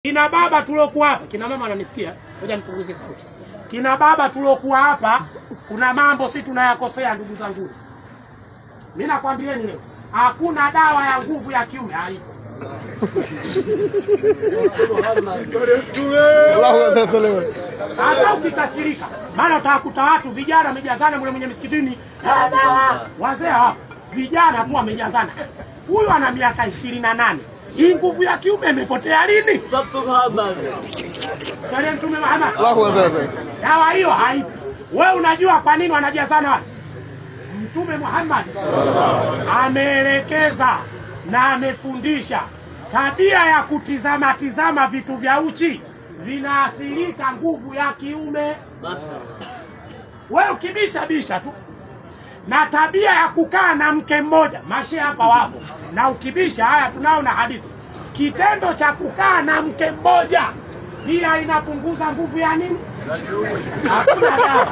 Kina baba tuliokuwa hapa, kina mama wananisikia, ngoja nipunguze sauti. Kina baba tuliokuwa hapa, kuna mambo si tunayakosea ndugu zangu. Mimi nakwambieni leo, hakuna dawa ya nguvu ya kiume haipo. Hata ukikasirika, maana utakuta watu vijana wamejazana mle mwenye msikitini, wazee hapo, vijana tu wamejazana. Huyu ana miaka 28. Hii nguvu ya kiume imepotea lini? Sasa Mtume Muhammad. Dawa hiyo haipo. Wewe unajua kwa nini wanajazana wale? Mtume Muhammad ameelekeza na amefundisha tabia ya kutizama tizama vitu vya uchi vinaathirika nguvu ya kiume. Wewe ukibisha bisha tu. Na tabia ya kukaa na mke mmoja, mashe hapa wapo. Na ukibisha haya tunao na hadithi. Kitendo cha kukaa na mke mmoja pia inapunguza nguvu ya nini? Hakuna dawa.